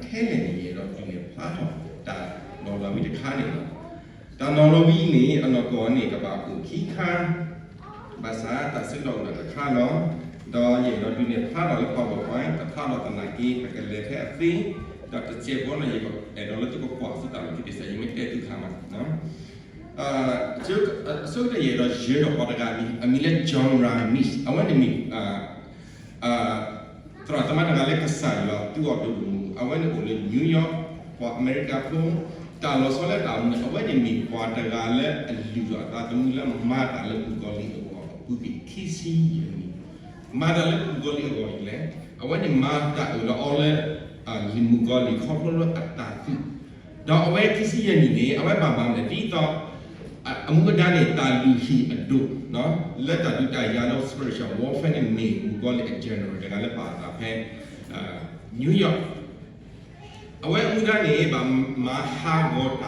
ခဲလၢာ်န့ၣ် ယအဲၣ်ဒိးဒုးနဲၣ်ဖျါထီၣ်တၢ်နီၣ်လီၤဝံၤတခါန့ၣ်လီၤ. တၢ်နီၣ်လီၤဝံၤန့ၣ် အနီၢ်ကီၢ်န့ၣ် ကဘၣ်အိၣ်ခံခါ, ဘၣ်ဆၣ်တၢ်ဆၢကတီၢ်အိၣ်ဒီးတခါလီၤ. ဒီးယအဲၣ်ဒိးဒုးနဲၣ်ဖျါထီၣ်လၢ PowerPoint တဖျါလီၤသနာ်က့ ပကလဲၤထဲအသ့, ဒီးတစဲးဖိန့ၣ် ယအဲၣ်ဒိးလၢသုကကွၢ်သုတၢ်လီၢ်ခံသ့ၣ်စဲး ယမ့ၢ်တဲသုခါမး အဆိကတၢၢ်ယအဲၣ်ဒိးယၢၤဒီးပှၤတဂၤအမံၤ, အမံၤလၢ John Ramis, အဝဲန့ၣ်မ့ၢ် သရၣ်သမါတဂၤလၢကစၢ်ယွၤသူအီၤဒိၣ်ဒိၣ်မုၢ်မုၢ်, အဝဲန့ၣ်အိၣ်လၢ New York, ပှၤအမဲရကၤဖိ, တၢ်လီၤဆီလၢတၢ်အိၣ်မူန့ၣ် အဝဲန့ၣ်မ့ၢ်ပှၤတဂၤလၢအလုၢ်ထီၣ်အသးသမူလၢမၤတၢ်လၢမုၣ်ကီၤလံၢ်အဂီၢ် အပူၤကွံာ်ခံဆံယဲၢ်နံၣ်, မၤတၢ်လၢမုၣ်ကီၤလံၢ်အဂီၢ်ဒ်လဲၣ်, အဝဲန့ၣ်မၤတၢ်အၢၣ်လီၤအီလၢ လံာ်မုၣ်ကီၤလံၢ်ခီဖျိလၢအတၢ်သူၣ်, ဒီးအဝဲခံဆံယဲၢ်နံၣ်န့ၣ် အဝဲဘၣ်မၤမနုၤလဲၣ် ဒ်သိး အမူအဒါန့ၣ် တၢ်လုၢ်ဟံၣ်အဒိၣ် လၢတၢ်ဒုးတၢ်ယၤလၢ spiritual warfare န့ၣ် မ့ၢ်မုၣ်ကီၤလံၢ်အ general တဂၤလၢပာ်အသးဖဲ New York, အဝဲအမူဒါန့ၣ် ဘၣ်မၤဟးဂီၤတၢ်အိၣ်ဖှိၣ်သ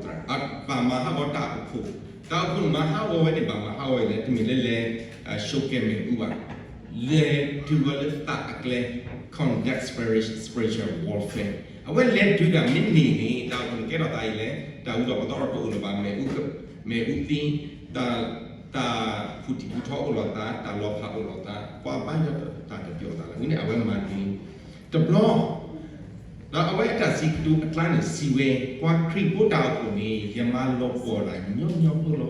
ရၣ်, ဘၣ်မၤဟးဂီၤတၢ်အိၣ်ဖှိၣ်, တၢ်အိၣ်ဖှိၣ်န့ၣ်မၤဟးဂီၤဝဲန့ၣ် ဘၣ်မၤဟးဂီၤဝဲလဲၣ်, တမ့ၢ်လၢလဲၤ ရှုံးကဲမဲာ်အူဘၣ်, လဲၤတုၤဝဲလၢသးအကျဲ, conduct spiritual warfare, အဝဲလဲၤတုၤဒၣ်မ့ၢ်န့ၢ်န့ၣ် တၢ်အိၣ်ဖှိၣ်န့ၣ်ကဲထီၣ်သးဒ်လဲၣ်, တၢ်အူဒီးပသီထီၣ်တအိၣ်လၢၤဘၣ်, မ့ၣ်အူသံ, တၢ်ဖုၣ်တံၢ်ဖုၣ်ထီအိၣ်လိာ်သး, တၢ်လီၤဖးအိၣ်လိာ်သး, ပှၤဘါယွၤတၢ်တပျီၤသးလၢ ဝဲန့ၣ်အဝဲမၤန့ၢ်တဘျီ ဒီးအဝဲအတၢ်စံးကတိၤအကျါန့ၣ်စံးဝဲ, ပှၤခရံာ်ဖိတၢ်အိၣ်ဖှိၣ်န့ၣ် ယမၤလီၤပှီၢ်ဒၣ်ညီညီဖိလီၤ.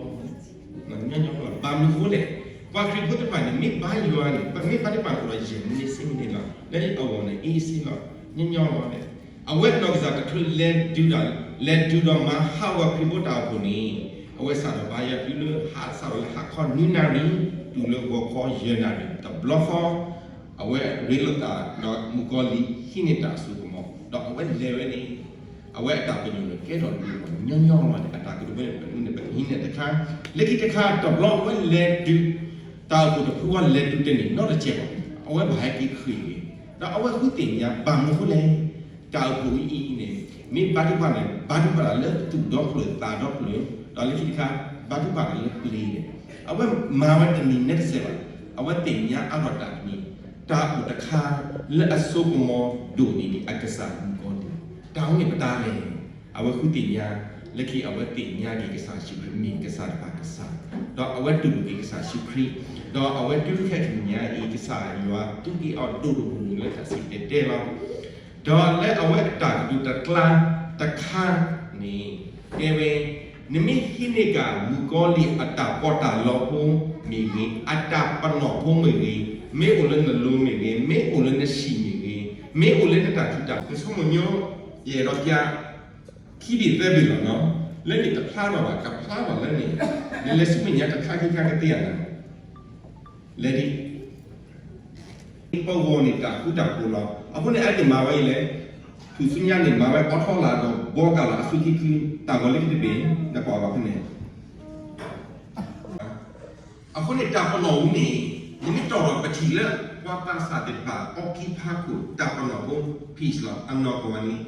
ညီညီဖိလီၤ. ဘၣ်မနုၤအဃိလဲၣ်, ပှၤခရံာ်ဖိသ့ၣ်တဖၣ်န့ၣ် မ့ၢ်ဘါယွၤန့ၣ် ပမ့ၢ်ဘါသ့ၣ်တဖၣ်အိၣ်ဒီးယဲၢ်မံးနံးဆံမံးနံးလီၤ. လၢအဂီၢ်န့ၣ် အ့စ့လီၤ, ညီညီလီၤန့ၣ်, အဝဲနီၢ်ကစၢ်ကချုးလဲၤဒုးဒီး, လဲၤဒုးဒီးမၤဟးဂီၤခရံာ်ဖိတၢ်အိၣ်ဖှိၣ်န့ၣ်, အဝဲစးထီၣ်ဘါယွၤတုၤလၢဟးစးထီၣ်လၢဟါခီနွံနၣ်ရံၣ်, တုၤလၢဂီၤခီယဲၢ်နၣ်ရံၣ်, တဘျီဃီ အဝဲရ့လိာ်သးဒီးမုၣ်ကီၤလံၢ်ဟံးန့ၢ်တၢ်စိကမီၤ, ဒီးအဝဲလဲၤဝဲန့ၣ်, အဝဲအတၢ်ပညိၣ်န့ၣ် ကဲထီၣ်ဒိၣ်ညီညီလီၤန့ၣ် အတၢ်ကတိၤဝဲန့ၣ် ပမ့ၢ်န့ၣ် ပကဟံးန့ၢ်တခါ, လၢခံတခါ တဘျီအဝဲလဲၤဒုး, တၢ်အိၣ်ဖှိၣ်တဖုအံၤလဲၤဒုးတန့ၢ်နီတစဲးဘၣ်, အဝဲဘၣ်ဟဲက့ၤဃ့ၢ်က့ၤ, ဒီးအဝဲဃုသ့ၣ်ညါဘၣ်မနုၤအဃိလဲၣ်, တၢ်အိၣ်ဖှိၣ်အံၤအံၤန့ၣ် မ့ၢ်ဘါထုကဖၣ်န့ၣ် ဘါထုကဖၣ်လၢသူၣ်ဒီဖျၢၣ်သးဒီဖျၢၣ်, ဒီးလၢခံတခါ ဘါထုကဖၣ်လၢပျ့ၤန့ၣ်, အဝဲမၤဝဲတန့ၢ်နီတစဲးဘၣ်, အဝဲသ့ၣ်ညါအါထီၣ်တၢ်တမံၤ, တၢ်အိၣ်တခါလၢအစိကမီၤဒိၣ်န့ၢ်ဒံး အကစၢ်မုၣ်ကီၤလံၢ်, တၢ်ဝဲန့ၣ်ပတၢ်လဲၣ်, အဝဲဃုသ့ၣ်ညါ, လၢခံအဝဲသ့ၣ်ညါက့ၤကစၢ်ယ့ၣ်ၡူးခရံာ်မ့ၢ်ကစၢ်တဖၣ်ကစၢ်, ဒီးအဝဲတူၢ်လိာ်က့ၤကစၢ်ယ့ၣ်ၡူးခရံာ်, ဒီးအဝဲတုၤခဲကနံၣ်ညါအံၤ ကစၢ်ယွၤသူက့ၤအီၤဒိၣ်ဒိၣ်မုၢ်မုၢ်လၢတၢ်စံၣ်တဲၤတဲလီၤ. ဒီးလၢအဝဲအတၢ်ကတိၤတကျါတခါန့ၣ်, တဲဝဲ, နမ့ၢ်ဟံးန့ၢ်က့ၤမုၣ်ကီၤလံၢ်အတၢ်ပီးတၢ်လီဖိမ့ၢ်ဂ့ၤ, အတၢ်ပနီၣ်ဖိမ့ၢ်ဂ့ၤ, မ့ၢ်အိၣ်လၢနလိၤမ့ၢ်ဂ့ၤ, မ့ၢ်အိၣ်လၢနဆံၣ်မ့ၢ်ဂ့ၤ, မ့ၢ်အိၣ်လၢနတၢ်ထူၣ်တၢ်, နဆိကမိၣ်ညီ, ယအဲၣ်ဒိးပျး ခံဘ့ၣ်သၢဘ့ၣ်လီၤနီၤ, လၢန့ၣ်တဖျါထီၣ်ဘၣ်, ကဖျါထီၣ်လၢန့ၣ်, နလဲၤဆူမဲာ်ညါတခါခံခါကသ့ဧါနီၤ, လဲၤဒ် ပဂီၢ်န့ၣ်တၢ်ဃူတၢ်ဖိးလီၤ. အဃိန့ၣ် အဝဲသ့ၣ်မၤဝဲအံၤလဲၣ်, ဖုၣ်ဆူညါန့ၣ် မၤဝဲအီထီလာ်ဒီး ဘီကၤလီၤအစုခံခု, တၢ်ဂီၤလၢခံတဘ့ၣ်, နကွၢ်ဘၣ်ဖဲန့ၣ် အဃိန့ၣ် တၢ်ပနီၣ်ဝဲန့ၣ်, နမ့ၢ်တီၢ်ဒီးပထံၣ်လၢ ပှၤသးစၢ်သ့ၣ်တဖၣ် အီကံဖးခိၣ် တၢ်ပနီၣ်ဖိ peace လီၤ. အနီၢ်ကီၢ်န့ၣ်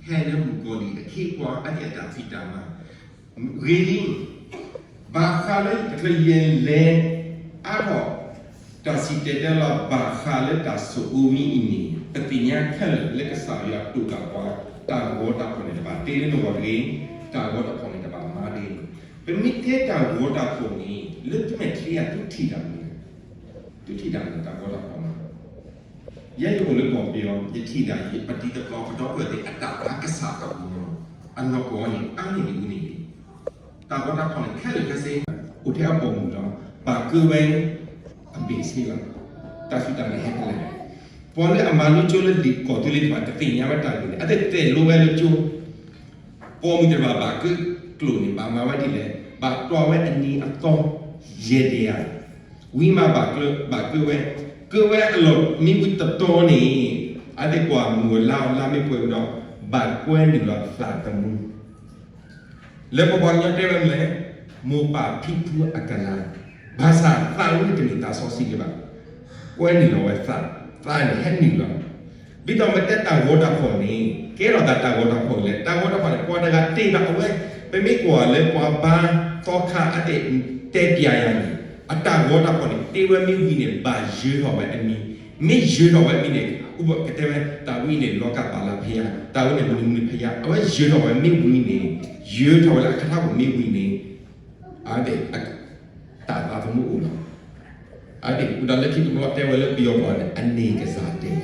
ဟဲလၢမုၣ်ကီၤလံၢ်အခ့အပှၤ အသ့ၣ်အတၢ်ဖံးတၢ်မၤ ဂ့ၤလံ, ဘၣ်ဃးလၢတချုးယလဲၤအါထီၣ် တၢ်စံၣ်တဲၤတဲလီၤ ဘၣ်ဃးလၢတၢ်ဆိၣ်အၢဝံအံၤန့ၣ် ပသ့ၣ်ညါခဲလၢာ်လၢကစၢ်ယွၤတိာ်တၢ်ပှၤ တၢ်ဂီၤတၢ်ဖီၣ်န့ၣ်တဘၣ်တ့လၢနဂီၢ်တဂ့ၤ, တၢ်ဂီၤတၢ်ဖီၣ်န့ၣ်တဘၣ်မၤတဂ့ၤ. ပမ့ၢ်တဲတၢ်ဂီၤတၢ်ဖီၣ်န့ၣ် လၢသုမဲာ်ချံအံၤ သုထံၣ်တၢ်မနုၤလဲၣ်, သုထံၣ်တၢ်မနုၤ တၢ်ဂီၤတၢ်ဖီၣ်န့ၣ် ယဲယအိၣ်လၢကီၢ်ပယီၤ ယထံၣ်ဒၣ်ယပတံၤသကိး ပဒီပုၢ်ဝဲၢ်သ့ၣ် အတၢ်ဘါကစၢ်အဂီၢ် အနီၢ်ကီၢ်န့ၣ် အါန့ၢ်ဒံးဝဲန့ၣ်လံ. တၢ်ဂီၤတၢ်ဖီၣ်န့ၣ် ခဲလၢာ်ခဲဆ့ အိၣ်ထဲအပိာ်မုၣ်လီၤ. ဘၣ်ကၢဝဲအဘ့ၣ်ဆ့လီၤ. တၢ်စူၢ်တၢ်နာ်ဟဲဖဲလဲၣ်. ပှၤလၢအမၤလိကၠိလၢလံာ်ကီၢ်သူလ့ၤတဖၣ် ကသ့ၣ်ညါဝဲတၢ်ဂ့ၢ်န့ၣ် အသ့ၣ်တဲလိဝဲလၢကၠိ ပိာ်မုၣ်တဖၣ်ဘၣ်ကၢကျိာ်န့ၣ် ဘၣ်မၤဝဲဒ်လဲၣ်, ဘၣ်တွာ်ဝဲအနံၤအသီ ယဲၢ်တယၤ, ဝံၤမးဘၣ်ကၢ, ဘၣ်ကၢဝဲ, ကၢဝဲအလီၢ်မ့ၢ်ဝံၤတတီၤန့ၣ် အသ့ၣ်ကွၢ်မုၢ်အလါအီၤ လါမ့ၢ်ပှဲၤဝံၤဒီး ဘၣ်ကွဲနုာ်လီၤသးသမူ လၢပပှၤကညီတဲဝဲမနုၤလဲၣ်, မိၢ်ပၢ်ဖံဖုအကလၤ, ဘၣ်ဆၣ်သးဝဲန့ၣ်တမ့ၢ်သးစီဆှံလၢၤဘၣ်, ကွဲနုာ်လီၤဝဲသး, သးန့ၣ်ဟဲနုာ်လီၤ. ဒ်သိးပတဲတၢ်ဂီၤတၢ်ဖီၣ်န့ၣ် ကဲထီၣ်သးတၢ်ဂီၤတၢ်ဖီၣ်လဲၣ်, တၢ်ဂီၤတၢ်ဖီၣ်န့ၣ် ပှၤတဂၤတ့ဒီးအဝဲ, ပမ့ၢ်ကွၢ်လၢပှၤဘါသီခါအသ့ၣ်တဲပျးယၤန့ၣ် အတၢ်ဂီၤတၢ်ဖီၣ်န့ၣ် တ့ဝဲမ့ၢ်ဝံၤန့ၣ် ဘၣ်ယၢၤထီၣ်ဝဲအမံၤ မ့ၢ်ယၢၤထီၣ်ဝဲမ့ၢ်န့ၣ် ကတဲဝဲ တၢ်ဝဲအံၤန့ၣ် လီၤကၢ်ပာ်လၢဖဲယၤ, တၢ်ဝဲန့ၣ်မနုၤမနုၤဖဲယၤ, အဝဲယၢၤထီၣ်ဝဲမ့ၢ်ဝံၤန့ၣ်, ယၢၤထီၣ်ဝဲလၢအခါထီၣ်ပူၤမ့ၢ်ဝံၤန့ၣ်, အဝဲသ့ၣ် တၢ်သးသမူအိၣ်လီၤ. အဝဲသ့ၣ် ပဒီးလၢခံတဘျီတဲဝဲလၢပယီၤပှၤန့ၣ် အန့ၢ်ကစၢ်ဒဲး,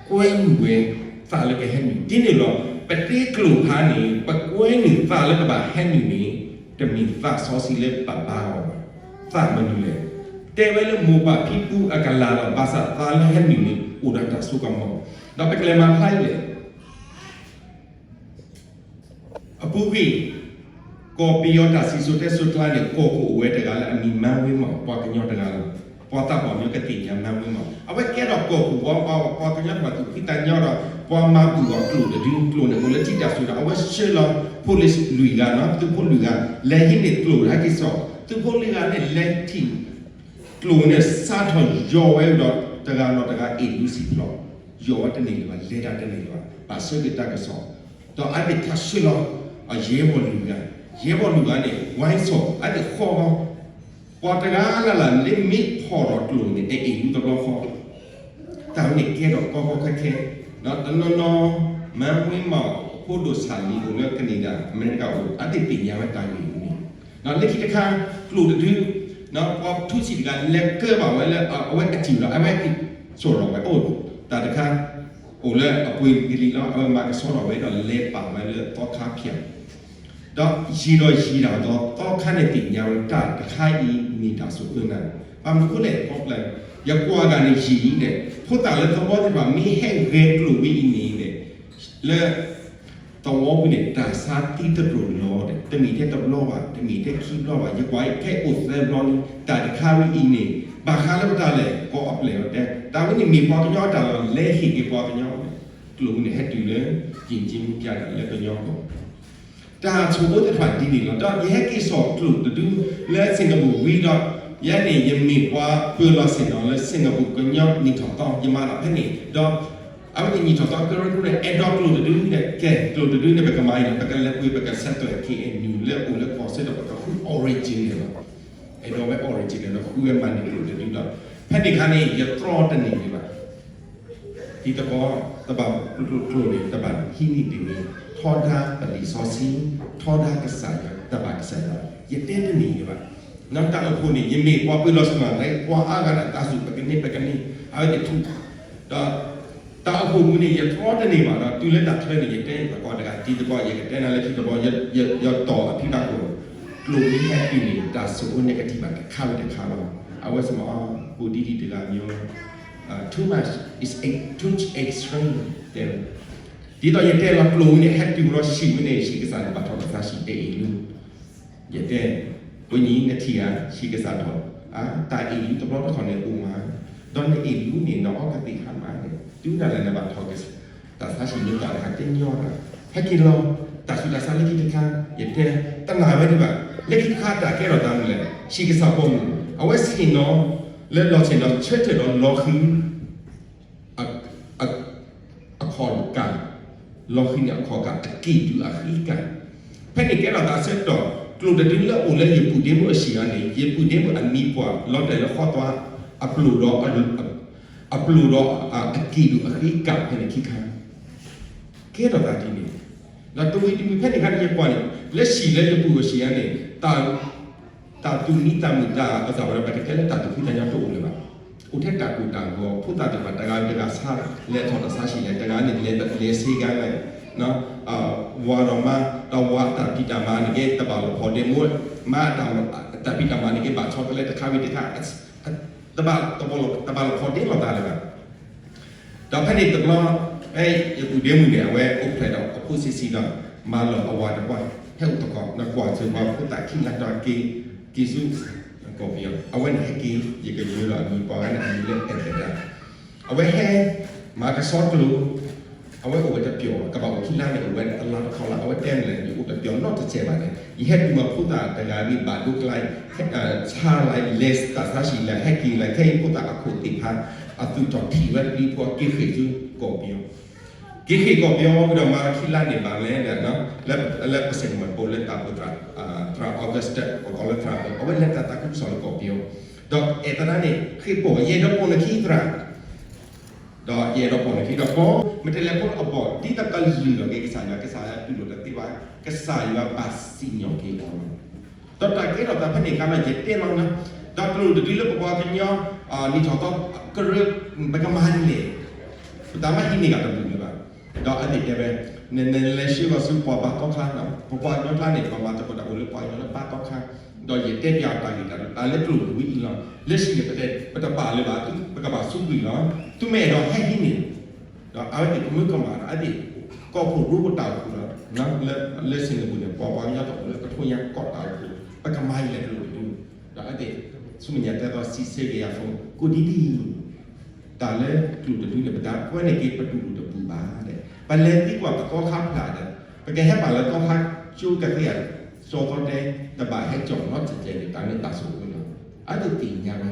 ကွဲမုာ်ဝဲသးလၢကဟဲနုာ်, ဒ်န့ၣ်လီၤ. ပတ့ကျိာ်ဖးန့ၣ် ပကွဲနုာ်သးလၢကဘၣ်ဟဲနုာ်န့ၣ် တမ့ၢ်သးစီဆှံလၢပဘါအီၤဘၣ်. သးမနုၤလဲၣ်. တဲဝဲလၢမိၢ်ပၢ်ဖံဖုအကလၤလီၤ, ဘၣ်ဆၣ်သးလၢဟဲနုာ်န့ၣ် အိၣ်ဒီးတၢ်စိကမီၤ, ဒီးပကလဲၤမၤဖျါအံၤလဲၣ်. အပူၤကွံာ် ကီၢ်ပယီၤတၢ်စံၣ်စိၤတဲစိၤကျါန့ၣ် ကီၢ်ခိၣ်အိၣ်ဝဲတဂၤလၢအမံၤမန်းဝင်းမောင်, ပှၤကညီတဂၤလီၤ. ပှၤသးပှၢ်မ့ၢ်ကသ့ၣ်ညါမန်းဝင်းမောင်, အဝဲကဲထီၣ်ကီၢ်ခိၣ်ဝံၤ ပှၤကညီတဖၣ်သူၣ်ဖှံသးညီဒီး ပှၤမၤဘူၣ်အီၤကျိာ်တဒု, ကျိာ်န့ၣ်အိၣ်လၢထံတၢ်စိၤဒီး အဝဲဆှၢလီၤ police လွံၢ်ဂၤနီၤ, သုးဖိလွံၢ်ဂၤ လဲၤဟံးန့ၢ်ကျိာ်ဟဲက့ၤစိာ်, သုးဖိလွံၢ်ဂၤန့ၣ် လဲၤထံၣ် ကျိာ်န့ၣ် စးထီၣ်ယီၤဝဲဒီး တဂၤနီၤတဂၤ အ့ၣ်ဒုးစံာ်ဖျိး, ယီၤဝဲတန့ၢ်လၢၤဘၣ်, လဲၤတၢ်တန့ၢ်လၢၤဘၣ်, ဘၣ်ဆၢက့ၤတၢ်ကစီၣ်, ဒီးအဝဲသ့ၣ်ထီၣ်ဆှၢလီၤ အရဲဘော်လွံၢ်ဂၤ, ရဲဘော်လွံၢ်ဂၤန့ၣ် ဝိုင်းစိာ် အဝဲသ့ၣ်ဃီလီၤ, ပှၤတဂၤလၢ်လၢ်လၢမ့ၢ်ဖီၣ်ဒီးကျိာ်န့ၣ် အအ့ၣ်ဒုးတဘျီဃီ, တၢ်ဝဲန့ၣ်ကဲထီၣ်ကီကီခဲခဲ, ဒီးတနီၤနီၤ မန်းဝင်းမောင် ဖိဒိၣ်ဆၣ်လံၤအိၣ်လၢ Canada အမဲရကၤအိၣ် အဝဲသ့ၣ်သ့ၣ်ညါဝဲတၢ်ဂ့ၢ်အံၤန့ၣ်, ဒီးလၢခံတခါ ကျိာ်တဒု ပှၤထူစံးတဂၤ လဲၤကၢဘၣ်ဝဲလၢအဝဲအစံာ်ဒီး အဝဲ စိာ်ထီၣ်ဝဲအိၣ်တၢ်တခါ, အိၣ်လၢအပှ့ၤကလံၤလီၤ, အဝဲမၤကဆှီထီၣ်ဝဲဒီးလဲၤပာ်ဝဲလၢသီခါဖၠၣ်, ဒီးယံာ်ဒီးယံာ်ဒၣ်ဒီး သီခါန့ၣ်သ့ၣ်ညါဝဲတၢ်တခါအံၤမ့ၢ်တၢ်ဆိၣ်အၢနၤ, ဘၣ်မနုၤအဃိလဲၣ် ခီဖျိ ယကွၢ်ဂၤန့ၣ်ယံာ်အံၤန့ၣ် ဖိသၣ်လၢသဝီသ့ၣ်တဖၣ် မ့ၢ်ဟဲဂဲၤကျိာ်ဝဲအံၤန့ၣ်န့ၣ် လၢ သဝီပူၤန့ၣ် တၢ်ဆါသံတရိာ်လီၤဒီး တမ့ၢ်ထဲတဘျီဘၣ်, တမ့ၢ်ထဲခံဘျီဘၣ်, ယကွၢ်အံၤခဲအံၤအိၣ်သၢဘျီလံ, တၢ်တခါဝဲအံၤန့ၣ် ဘၣ်ဃးလၢပတၢ်လဲၣ် ကိးအပျဲၢ်အီၤတဲ, တၢ်ဝဲန့ၣ်မ့ၢ်ပှၤကညီအတၢ်လီၤ, လဲၤဟ့ၣ်က့ၤပှၤကညီ, ကျိာ်ပူၤန့ၣ်ဟဲတုၤလၢ ယဉ်ကျေးမှုပြတိုက် လၢကညီကီၢ် တၢ်ဆိၣ်အၢသ့ၣ်တဖၣ်ဒ်န့ၣ်လီၤ. ဒီးယဟဲက့ၤစိာ်ကျိာ်တဒု လၢ Singapore ဝံၤဒီး ယဲန့ၣ် ယမ့ၢ်ပှၤပၢၤလီၢ်ဆ့ၣ်နီၤလၢ Singapore ကညီနံၣ်ထီၣ်သီ ယမၤလီၤဖဲန့ၣ်, ဒီး အဝဲသ့ၣ်နံၣ်ထီၣ်သီကရၢကရိန့ၣ် အဲၣ်ဒိးကျိာ်တဒုဒီး ကဲ ကျိာ်တဒုန့ၣ် ပကမၤအံၤလီၤ, ပကလဲၤပှ့ၤ ပကဆဲးသွဲၣ် ခ့ၣ်အဲၣ်ယူၣ် လၢအိၣ်လၢကီၢ်စဲၣ်ဒီး ပကဃု original န့ၣ်လီၤ. အဲၣ်ဒိးဝဲ original န့ၣ်ဒီး ဃုဝဲမၤန့ၢ်ကျိာ်တဒုဒီး ဖဲန့ၣ်အခါန့ၣ် ယတြီတန့ၢ်ဒံးဘၣ် ဒ်သိး တဘၣ်ကျိာ်န့ၣ် တဘၣ်ဟံးန့ၢ်ဒံးန့ၣ် ထီဒါပလံာ်စီဆှံ, ထီဒါကစၢ်ယွၤ, တဘၣ်ကစၢ်ယွၤ, ယတဲတန့ၢ်ဒံးဘၣ်. တၢ်အိၣ်ဖှိၣ်န့ၣ် ယမ့ၢ်ပှၤပၢၤလီၢ်ဆ့ၣ်နီၤ ပှၤအါဂၤဒၣ်တၢ်စူၢ် ပကန့ၢ် ပကန့ၢ် အဝဲသ့ၣ်ထူၣ်, ဒီး တၢ်အိၣ်ဖှိၣ်ပူၤန့ၣ် ယတြီတန့ၢ်ဘၣ်ဒီး တုၤလၢတၢ်ချၢန့ၣ် ယတဲသကိးတဂၤ တံၤသကိး ယကတဲနၤလၢခံတဘျီ ယတီၢ်အဖံဘၣ်ခိၣ်, ကျိာ်မ့ၢ်ဟဲတုၤန့ၣ် တၢ်ဆိၣ်အၢန့ၣ်ကထံၣ်ဘၣ်တခါဝံၤတခါလီၤ. အဝဲစ့ၢ်မ့ၢ်အီၤ ပူၤဒံဒံတဂၤမ့ၢ် too much, it's too extreme တဲဝဲ, ဒ်သိးယတဲလီၤကျိာ်ဝဲန့ၣ် ဟဲတုၤလီၤ ဟံၣ်ဝဲန့ၣ် ဟံၣ်ကစၢ်န့ၣ် ဘၣ်ထီၣ်တၢ်ဆါဟံၣ်တအ့ၣ်လူ ယတဲ, ကိးညံၤနထံၣ်ဧါ, ဟံၣ်ကစၢ်ထီၣ်, အါ တၢ်အ့ၣ်လူတဘျီတခီၣ်န့ၣ်အိၣ်မး, ဒီးနအ့ၣ်လူန့ၣ် နအီကသ့ၣ်ဟါမးန့ၣ် တုၤဒၣ်လဲာ်နဘၣ်ထီၣ်က့ၤ တၢ်ဆါဟံၣ်မ့ၢ်တၢ်တခါတဲညီတၢ်, ဟဲက့ၤလီၤ, တၢ်ဆူးတၢ်ဆါလၢခံတခါ, ယတဲ, တနာ်ဝဲဒံးဘၣ်, လၢခံတခါတၢ်ကဲထီၣ်သးမနုၤလဲၣ်, ဟံၣ်ကစၢ်ပိာ်မုၣ်, အဝဲဆ့ၣ်နီၤ, လၢလီၤဆ့ၣ်နီၤ ဆၢထၢၣ်ဒီးလီၤဃံၤ အခီၣ်ကၢ်, လီၤဃံၤန့ၣ်အခီၣ်ကၢ် အကံၢ်ဒုၣ်အဃံကၢ်, ဖဲန့ၣ်ကဲထီၣ်သးဆၢကတီၢ် ကျိာ်တဒုလၢအိၣ်လၢယပုၢ်ဒ့မုၣ်အဟံၣ်အီၤန့ၣ် ယပုၢ်ဒ့မုၣ်အမံၤပှၢ်လီၤတဲာ်လၢဃီသွါ, အပျိၢ်ဒီး, အပျိၢ်ဒီးအကံၢ်ဒုၣ်အဃံကၢ်ဖဲန့ၣ်ခံခါ ကဲထီၣ်သးဒ်န့ၣ်, ဒီးတဝံၤတဝံၤဖဲန့ၣ်ခါန့ၣ် ယကွၢ်န့ၣ် လၢဟံၣ်လၢယပုၢ်အဟံၣ်အီၤန့ၣ် တၢ်သူၣ်မံသးမုာ်တၢ်အသးဝဲဒီး ပကတဲလၢတၢ်သူၣ်ဖှံသးညီတအိၣ်လၢၤဘၣ်. အိၣ်ထဲတၢ်ကိၢ်တၢ်ဂီၤ ဖိသၣ်သ့ၣ်တဖၣ်တဂၤတဂၤဆါ လဲၤထီၣ်တၢ်ဆါဟံၣ်လဲၣ် တဂၤန့ၣ် လဲၤဆ့ကၤလဲၣ် ဝၤဒီးမါ ဒီးဝၤတၢ်ဖံးတၢ်မၤန့ၣ်က့ တဘၣ်လီၤဖီၣ်ဒ့မူ မါတၢ်ဖံးတၢ်မၤန့ၣ်က့ ဘၣ်ဆီတလဲတခါဝံၤတခါ တဘၣ်လီၤဖီၣ်ဒ့လိာ်သးလၢၤဘၣ်. ဒီးဖဲန့ၣ်တဘျီ ဖဲယပုၢ်ဒ့မုၣ်န့ၣ် အဝဲအိၣ်ဖျဲၣ်ဒီးအဖိဆံးဆံးဒီး မၤလီၤအဝၤတပှၢ် ဟဲအိၣ်သကိး နကွၢ်စၢၤပှၤဖိသၣ်ခံလါဒီးက့ၤ က့ၤဆူ ကီၢ်ပယီၤ အဝဲန့ၣ်ဟဲက့ၤ ယကယၢလီၤအမံၤပှၤဂၤန့ၣ် အမံၤလၢအဲၣ်သဒၣ် အဝဲဟဲ မၤကဆှီကျိာ် အဝဲအိၣ်ဝဲတပျီၤ ကဘၣ်အိၣ်ခံလါန့ၣ် အိၣ်ဝဲတလါတခီလါ အဝဲတဲမ့ၢ်လဲၣ် ယအိၣ်တပျီၤနီတစဲးဘၣ်န့ၣ် ယဟဲတုၤမၤဖိသၣ်တဂၤဂ့ၤ ဘၣ်ဒိကျါ ဆါလၢ လဲၤတၢ်ဆါဟံၣ်လၢ ဟဲက့ၤလၢ ခဲအံၤဖိသၣ်အခိၣ်သ့ၣ်ဖး အသူၣ်ထီၣ်ထံၣ်ဝဲပျံၤပှၤက့ၤဃ့ၢ်ဆူကီၢ်ပယီၤ က့ၤဃ့ၢ်ကီၢ်ပယီၤဝံၤဒီး မၤခံလါန့ၣ်ဘၣ်လဲၣ်ဒီး လၢပစဲးမုၢ်ပိာ်လၢတၢ်ပိၢ်တြၢ် သရၣ် August ပကိးလၢသရၣ် အဝဲလဲၤတၢ်သးခုကစီၣ်လၢကီၢ်ပယီၤ ဒီးအဲၣ်သဒၣ်န့ၣ် ဃ့ၢ်ပိာ်ယဲၢ်ဒီးပိာ်နခံသရၣ် ဒီးယအဲၣ်ဒိးပိာ်န့ၢ်က့ၤဒီးပိာ်, မ့ၢ်တလဲၤဖိအဘီၣ် ဒ်သိးကလုၢ်လီၤက့ၤကစၢ်ယွၤ, ကစၢ်ယွၤတူၢ်လိာ်တသ့ဘၣ်, ကစၢ်ယွၤဘၣ်စံၣ်ညီၣ်က့ၤအီၤလီၤ. ဒီးတၢ်ကဲထီၣ်သးဖဲန့ၣ်အခါလီၤ ယတဲလီၤနၤ, ဒီးကျိာ်တဒုလၢပပှၤကညီ နံၣ်ထီၣ်သီ ကရၢ ပကမၤဒ်လဲၣ်, ပတၢ်မၤဟံးန့ၢ်ဂၤတဘျုးလၢၤဘၣ်. ဒီးအဝဲသ့ၣ်တဲဝဲ, နလဲၤဆှၢဂီၤဆူပှၤဘါသီခါ, ပပှၤကညီကျါန့ၣ် ပှၤမၤသကိးတၢ်အိၣ်လၢပှၤကညီလၢဘါသီခါ, ဒီးယတဲပျးတၢ်ဂ့ၢ်တၢ်ကျိၤ တၢ်လၢကျိာ်ဝံၤအံၤလီၤ. လၢခံန့ၣ် ပတပာ်လၢၤဘၣ်, ပကဘၣ်စူးကွံာ်လီၤ. သုမ့ၢ်အဲၣ်ဒိးဟဲဟံးန့ၢ် ဒီးအဝဲသ့ၣ်ကမၢကမၣ်ဒီး အဝဲသ့ၣ် ကီၢ်ဖှိၣ်ရိဖှိၣ်တၢ်အိၣ်ဖှိၣ်လီၤ. လၢ လၢစ့ၣ်နဘူၣ်န့ၣ် ပှၤပှၤကညီတအိၣ်လၢကထိညါကီၢ်တၢ်အိၣ်ဖှိၣ်, ပကမၤယလဲၤကျိာ်တဒု, ဒီးအဝဲသ့ၣ် ဆူမဲာ်ညါတဲသီ စံးဆၢက့ၤယၤဖိ ကိးဒံဒံ တၢ်လၢကျိာ်တဒုန့ၣ် ပတကွဲန့ၢ်က့ၤ ပတူၢ်လိာ်တပူၤဘၣ်ဒီး ပလဲၤသံကွၢ်ပသီခါဖျၢၣ်ဒီး ပကဟဲပာ်လၢသီခါကၠိကသ့ဧါ, ကၠီသီတဲ တဘၣ်ဟဲကၠီၣ်နီတစဲးန့ၣ် တၢ်မ့ၢ်တၢ်ဆိၣ်အၢလီၤ. အဝဲသ့ၣ်သ့ၣ်ညါဝဲ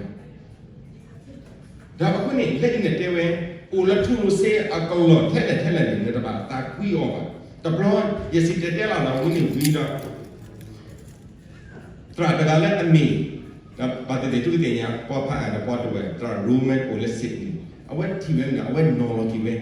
ဒီးအဃိန့ၣ် လၢအံၤန့ၣ်တဲဝဲ, အိၣ်လၢထူရူၤစ့အကလီၢ်ထဲလဲၣ်ထဲလဲၣ်န့ၣ် နတဘၣ်သးကွံအီၤဘၣ်. တဘျီ ယစံၣ်တဲၤတဲလီၤဒီး ဝံၤန့ၣ်ဝံၤဒီး သရၣ်တဂၤလၢအမ့ၢ် ဘၣ်သ့ၣ်သ့ၣ်သုကသ့ၣ်ညါ ပှၤဖးအါဒီးပှၤတဝဲၢ် သရၣ်ရိမ့ၣ်အိၣ်လၢစ့ၣ်န့ၣ် အဝဲထံၣ်ဝဲန့ၣ် အဝဲနီၤလီၤက့ၤဝဲ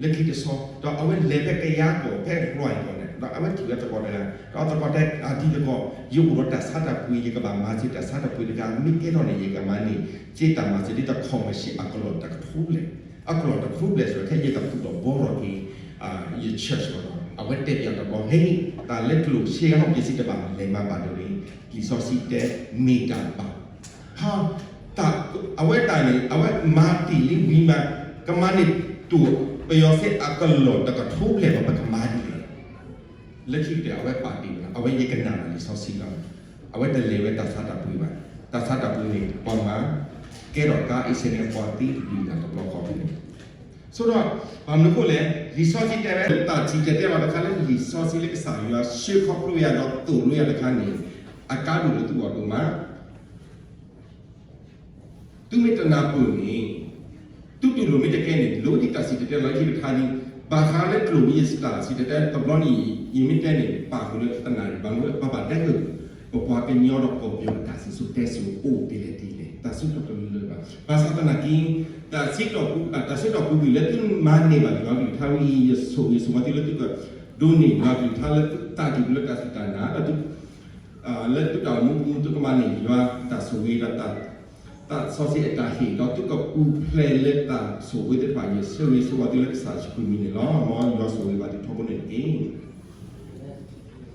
လၢခံတဆီ ဒီးအဝဲလဲၤဖဲကယၤကီၢ် ဖဲလွဲၢ်ကီၢ်န့ၣ် ဒီးအဝဲထံၣ်ဝဲသကိးတဂၤ ဒီးသကိးတဲ အတံၤသကိး ယအိၣ်ဒီးတၢ်ဆါတၢ်ပှ့ၤ ယကဘၣ်မၤစၢၤတၢ်ဆါတၢ်ပှ့ၤတဂၤ မ့ၢ်ကဲထီၣ်န့ၣ် ယကမၤန့ၢ် က့တၢ်မၤစၢၤဒ်သိး ခီၣ်မၢၢ်ၡံၣ် အကလီၢ်တကထိဘျဲၣ်, အကလီၢ်တကထိဘျဲၣ်စ့ၢ်ကီး ထဲယကသူၣ်ထီၣ်ဘှီထီၣ်က့ၤ ယ church လီၤ. အဝဲတဲပျးတဘျီ ဟဲ တၢ်လၢကျိာ်ဆ့ဟီၣ်က့ၤစံးတဘၣ်လဲၤမၤဘၣ်တဂ့ၤ, လံာ်စီဆှံတဲ မ့ၢ်တၢ်ဘၣ် ဟါ, အဝဲတၢ်န့ၣ် အဝဲမၤတ့ၢ်လံဝံၤမး ကမၤန့ၢ်တိၢ်ပယီၤသ့ၣ်အကလီၢ်တကထိဘျဲၣ်ဘၣ် ပကမၤဒ်လဲၣ်. လၢခံကတၢၢ် အဝဲပာ်တ့ၢ်ဝဲ အဝဲယကနၣ်လံာ်စီဆှံလီၤ. အဝဲတလဲၤဝဲတၢ်ဆါတၢ်ပှ့ၤဘၣ်. တၢ်ဆါတၢ်ပှ့ၤန့ၣ် ပှၤမၤကဲထီၣ်ကါအ့စ့န့ၣ် ပှၤသံတဒုလၢ်တဘျီဃီဖဲန့ၣ်. ဆိဒီး ဘၣ်မနုၤအဃိလဲၣ်, လံာ်စီဆှံတဲဝဲ တၢ်စံၣ်တဲၤတဲလီၤတခါလၢလံာ်စီဆှံလၢကစၢ်ယွၤဆှၢခီဖျိယၤဒီးသိၣ်လိယၤတခါန့ၣ် အကါဒိၣ်လၢသုဂီၢ်ဒိၣ်မး သုမ့ၢ်တနၢ်ပၢၢ်န့ၣ် သုတူၢ်လိာ်မ့ၢ်တကဲန့ၣ် လိၣ်ဒံးတၢ်စံၣ်တဲၤတဲလီၤခံတခါဒံး, ဘၣ်ဃးလၢကျိာ်မ့ၢ်ယတၢ်စံၣ်တဲၤတဲတဘျီန့ၣ် ယမ့ၢ်တဲန့ၣ် ပာ်ဃုာ်လၢတနၢ်ရံၣ်ဘၣ်မနုၤ ပဘၣ်တဲဃုာ် ပပှၤကညီဒီးကီၢ်ပယီၤအတၢ်စံၣ်စိၤတဲစိၤအိၣ်ဒ်လဲၣ်ဒ်လဲၣ် တၢ်စံးထီၣ်တလၢာ်ဘၣ်. ဘၣ်ဆၣ်သနာ်က့ တၢ်စံးထီၣ်ပူ တၢ်စံးထီၣ်ပူကွံာ်လၢသုမၤန့ၢ်ဘၣ်ယွၤကလုၢ်ကထါဝံၤ ယဆိၣ်ဂ့ၤဆိၣ်ဝါသုလၢသုကဒိးန့ၢ်ယွၤကလုၢ်ကထါလၢသုတၢ်ဒုးလၢတၢ်စူၢ်တၢ်နာ်ဒီး လၢသုတၢ်အိၣ်မူပူၤ သုကမၤန့ၢ်ယွၤတၢ်ဆိၣ်ဂ့ၤဒီး သးစီဆှံအတၢ်ဟ့ၣ် ဒီးသုကပူၤဖျဲးလၢတၢ်ဆိၣ်ဂ့ၤသ့ၣ်တဖၣ် ယဆိၣ်ဂ့ၤဆိၣ်ဝါသုလၢကစၢ်ယ့ၣ်ၡူးခရံာ်မံၤန့ၣ်လီၤ. မ်ယွၤဆိၣ်ဂ့ၤဘၣ်သုထီဘိန့ၣ်တက့ၢ်.